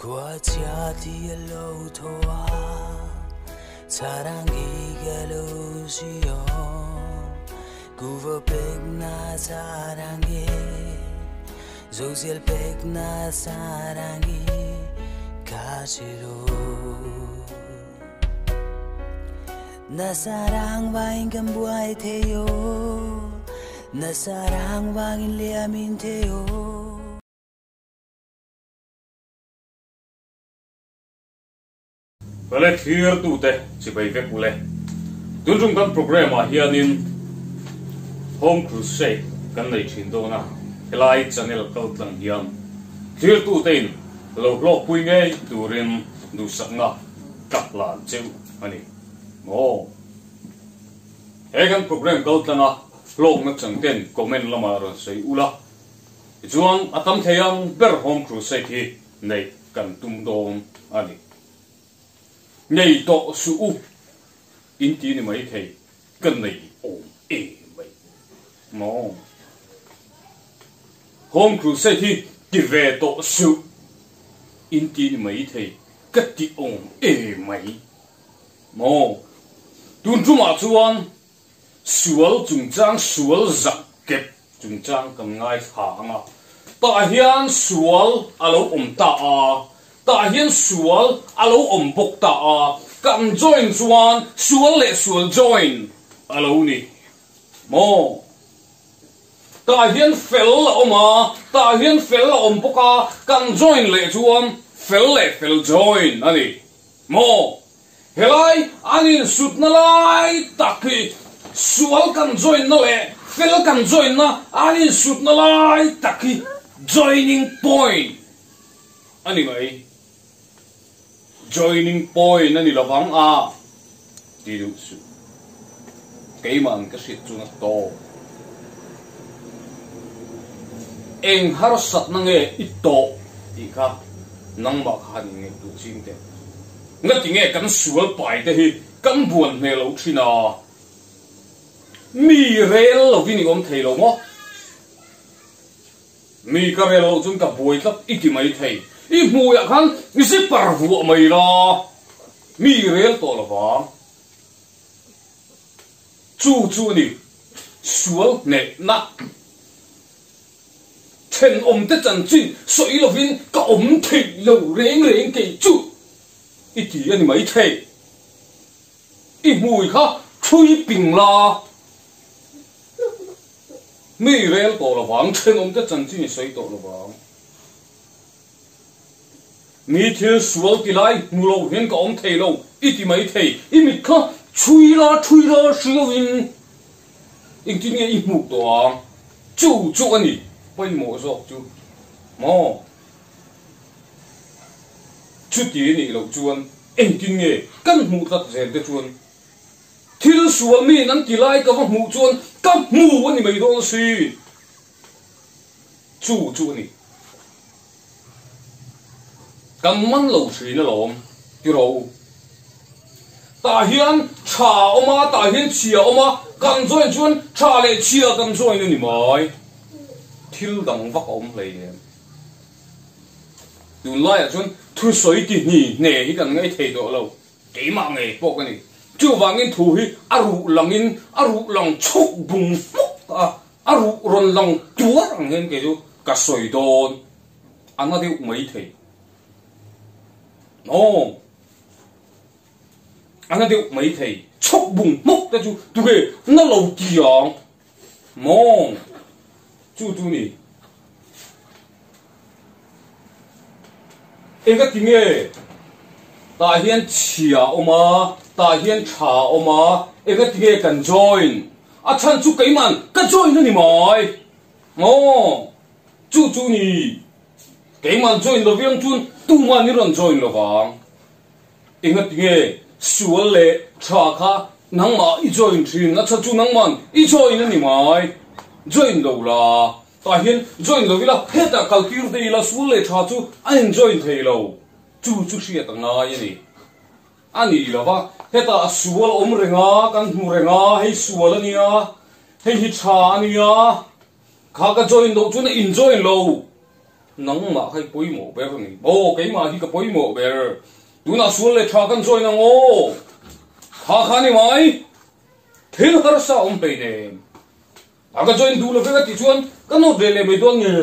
Khua chhia thi a lo tho a, sarangi ka lo zui aw. Kuva pek na sarangi, zozial pek na sarangi ka ziro. Na sarang vain kan buai theo, na sarang vangin liamin theo. Vale thlir tu te chibai vek ule. Tun tum kan program ah hianin Home Crusade kan nei thin dawn a, helai channel kal tlang hian thlir tu te in lo hlawk pui ngei turin duhsakna ka hlan cheu a ni maw. He kan program kal tlanga hlawkna chang ten comment lamah rawn sawi ula, tichuan a tam thei ang ber Home Crusade hi neih kan tum dawn a ni. Nei tawh suh u, in ti ni mai thei, ka nei awm em mai. Maw? Home Crusade hi ti ve tawh suh, in ti ni mai thei, ka ti awm em mai. Maw? Tun tumah chuan sual chungchang sual zak kep chungchang kan ngaithla ang a, tah hian sual a lo awm ta a, tah hian sual a lo awm bawk ta a, kan join chuan sual leh sual join a lo ni maw? Tah hian fel a awm a, tah hian fel a awm bawk a, kan join leh chuan fel leh fel join a ni maw? Helai an insutna lai tak hi sual kan join na leh fel kan join na an insutna lai tak hi joining point a ni mai. Joining point a ni lovang a ti duh suh. Keimah ka hriat chuan a tawp. Eng harsatna nge i tawh tih kha nangmah kha han inngaihtuah ching teh. Ngati nge kan sual pai te hi kan buan hmel lo thin a? Mi rel lovin i awm thei lo maw? Mi ka rel loh chuan ka buai tlat i ti mai thei. I hmuiah khan i zipper vuah mai la, mi rel tawh lovang. Chu chu a ni sual hnehna. Thenawmte chanchin sawi lovin ka awm theih lo reng reng kei chu i ti a ni mai thei. I hmui kha thui ping la, mi rel tawh lovang, thenawmte chanchin i sawi tawh lovang. Mi thil sual ti lai hmu lo hian ka awm thei lo i ti mai thei. I mit kha chhui la chhui la hriauin engtin nge i hmuh tawh ang? Chu chu a ni pawimawh zawk chu maw? Chuti a nih loh chuan engtin nge kan hmuh tlat zel te chuan thil sual miin an ti lai ka va hmuh chuan ka hmu a ni mai dawn asin. Chu chu a ni. Kan man lo thin alawm ti rawh u. Tah hian tha a awm a, tah hian chhia a awm a, kan join chuan tha leh chhia kan join a ni mai. Thil dang vak a awm hleinem. Tunlaiah chuan thusawi ti hni hne hi kan ngaih thei tawh lo. Keimah ngei pawh ka ni. Chuvangin thu hi a ruh langin a ruh lang chhuk bung hmuk a, a ruh rawn lang tuar ang hian kei chu ka sawi dawn a na deuh mai thei. Aw, a na deuh mai thei. Chhuk bung hmuk te chu tuge na lo ti ang maw? Chu chu ni. Enga ti nge? Tah hian chhia a awm a, tah hian tha a awm a, enga ti nge kan join? A chhan chu keiman ka join a ni mai. Aw, chu chu ni. Keiman join lo viang chuan tuman i rawn join lo vang. Enga ti nge sual leh tha kha nangmah i join thin? A chhan chu nangman i join a ni mai. Join lo la. Tah hian join lo ila, hetah kal tir te ila sual leh tha chu a in join thei lo. Chu chu hriat a ngai a ni. A ni lo va, hetah a sual a awm reng a, kan hmu reng a, hei sual a nia, hei hi tha a nia, kha ka join loh chuan a in join lo. Nangmah kha i pawimawh ber a ni. Aw, keimah hi ka pawimawh ber. Tunah sual leh tha kan join ang aw. Kha kha ni mai. Thil harsa awm hlei nen. A ka join duh lo vek a tih chuan ka nawt ve leh mai dawn nge.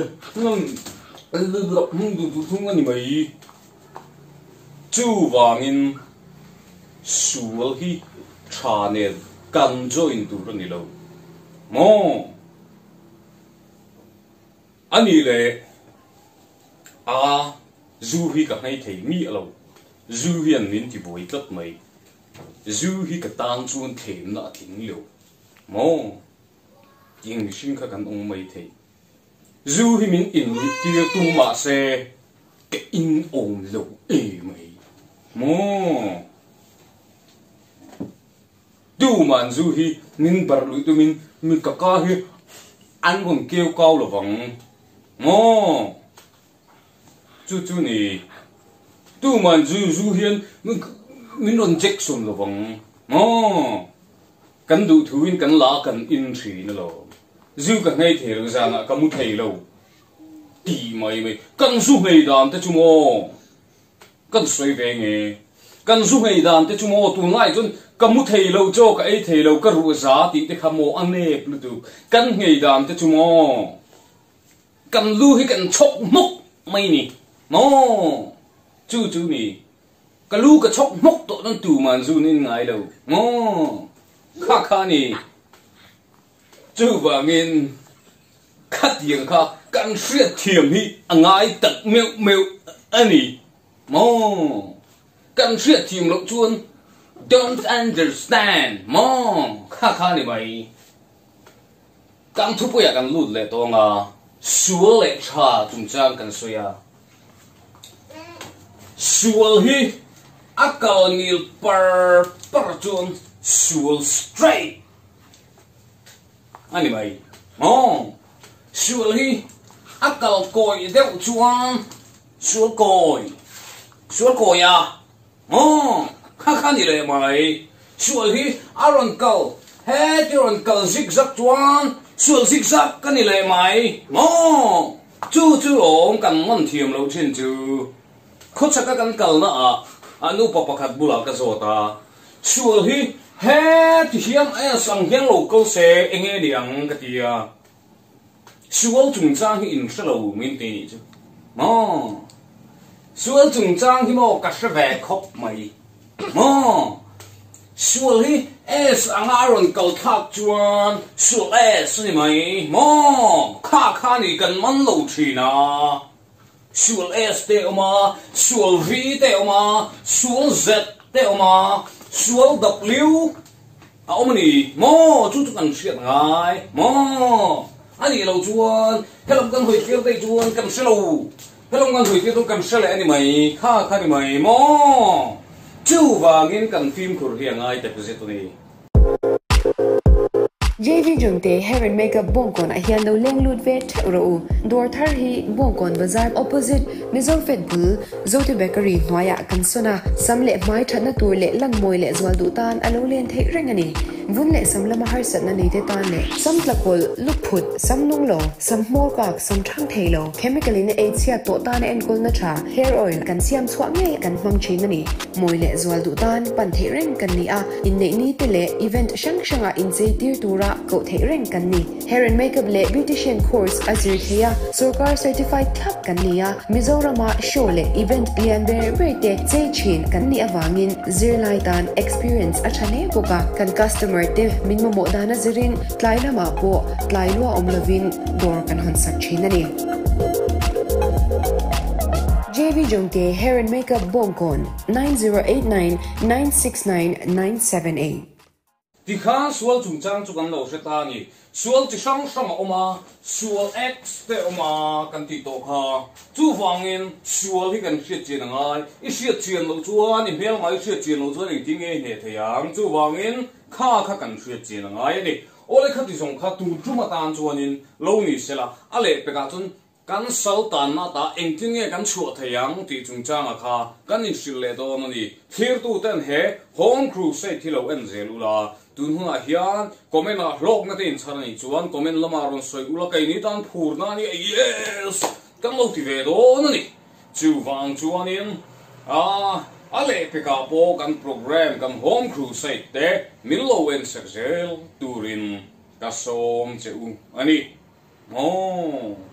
Thung a ni mai. Chuvangin sual hi tha nen kan join tur a ni lo maw? A nih leh a zu hi ka hmei thei miah lo, zu hian min ti buai tlat mai, zu hi ka tan chuan thlemna a tling lo maw tih mihring kha kan awm mai thei, zu hi min inluih tir tum mah se ka in awm lo e mai maw. Tuman zu hi min barh luih tumin mi ka ka hi an rawn keu kau lovang maw? Chu chu ni. Tuman zu zu hian min rawn jection lovang maw? Kan duh thuin kan la kan in thin alawm. Zu ka hnei thei lo zanah ka mu thei lo ti mai mai. Kan zu hnei dan te chu maw? Kan sawi ve nge? Kan zu ngei dan te chu maw tunlai chuan ka mu thei lo chaw ka ei thei lo ka ruh za tih te kha maw a nep lutuk. Kan ngei dan te chu maw kan lu hi kan chhawk hmawk mai ni maw chu chu ni ka lu ka chhawk hmawk tawh chuan tuman zu nin ngai lo maw kha kha ni chuvangin Khatiang kha kan hriatthiam hi a ngai tak meuh meuh a ni maw? Kan hriatthiam loh chuan don't understand maw? Kha kha ni mai. Kan thupuiah kan lut leh tawng a, sual leh tha chungchang kan sawi a. Sual hi a kal ngil par par chuan sual straight A ni mai. Aw, sual hi a kal kawi deuh chuan sual kawi, sual kawi a, aw, kha kha ni leh mai. Sual hi a rawn kal, heti rawn kal zik zak chuan sual zik zak a ni leh mai. Aw, chu chu lawm kan man thiam loh thin chu. Khawchhaka kan kalna ah a nupa pakhat bulah ka zawt a, Sual hi heti hian S ang hian lo kal se enge ni ang ka ti a, sual chungchang hi in hre lo min ti nih chu maw? Sual chungchang hi maw ka hre ve khawp mai maw? Sual hi S anga a rawn kal thlak chuan sual S a ni mai maw? Kha kha ni kan man lo thin a, Sual S te awm a, sual V te awm a, sual Z te awm a, sual W a awm a ni maw? Chu chu kan hriat ngai maw? A nih loh chuan helam kan hawi tir daih chuan kan hre lo, helam kan hawi tir chuan kan hre leh a ni mai, kha kha ni mai maw? Chuvangin kan fimkhur hi a ngai tak zet a ni. JV Jungte Hair and Makeup Bawngkawn ah hian lo leng lut ve theuh rawh u. Dawr thar hi Bawngkawn Bazar opposite Mizo Fed bul Zote Bakery hnuaiah kan sawn a, sam leh hmai thatna tur leh lan mawi leh zual duh tan a lo len theih reng a ni. Vun leh sam lama harsatna nei te tan leh sam tlakawlh, luphut, sam nung lo, sam hmawr kak, sam thang thei lo, chemical in a ei chhiat tawh tan a enkawlna tha hair oil kan siam chhuah ngei kan hmang thin a ni. Mawi leh zual duh tan pan theih reng kan ni a, inneih ni te leh event hrang hrangah inchei tir tura koh theih reng kan ni. Hair and Makeup leh Beautician course a zir thei a, sorkar certified thlap kan ni a, Mizorama show leh event lian ber ber te chei thin kan nih avangin zirlai tan experience a tha hle bawk a, kan customer te min mamawh dan a zirin tlai lamah pawh tlai lua awm lovin dawr kan hawn sak thin a ni. JV Jongte Hair and Makeup Bawngkawn, 9089 969 978. Tikhan sual chungchang chu kan lo hre ta a ni. Sual chi hrang hrang a awm a, sual X te a awm a kan tih tawh kha. Chuvangin sual hi kan hriat chian a ngai. I hriat chian loh chuan, i hmelma i hriat chian loh chuan engtin nge i hneh thei ang? Chuvangin kha kha kan hriat chian a ngai a ni. Awle khati zawng kha tun tum atan chuanin lo ni sela, a lehpekah chuan Kan sal tanna ata engtin nge kan chhuah thei ang tih chungchanga kha kan inhrilh leh dawn a ni. Thlirtuten he Home Crusade hi lo en zel ula, tun hunah hian comment ah hlawkna te inchhar a nih chuan comment lamah rawn sawi ula keini tan phurna a ni a, yes! kan lo ti ve dawn a ni. Chuvang chuanin a a lehpekah pawh kan programme kan Home Crusade te min lo en sak zel turin ka sawm che u a ni. Aw.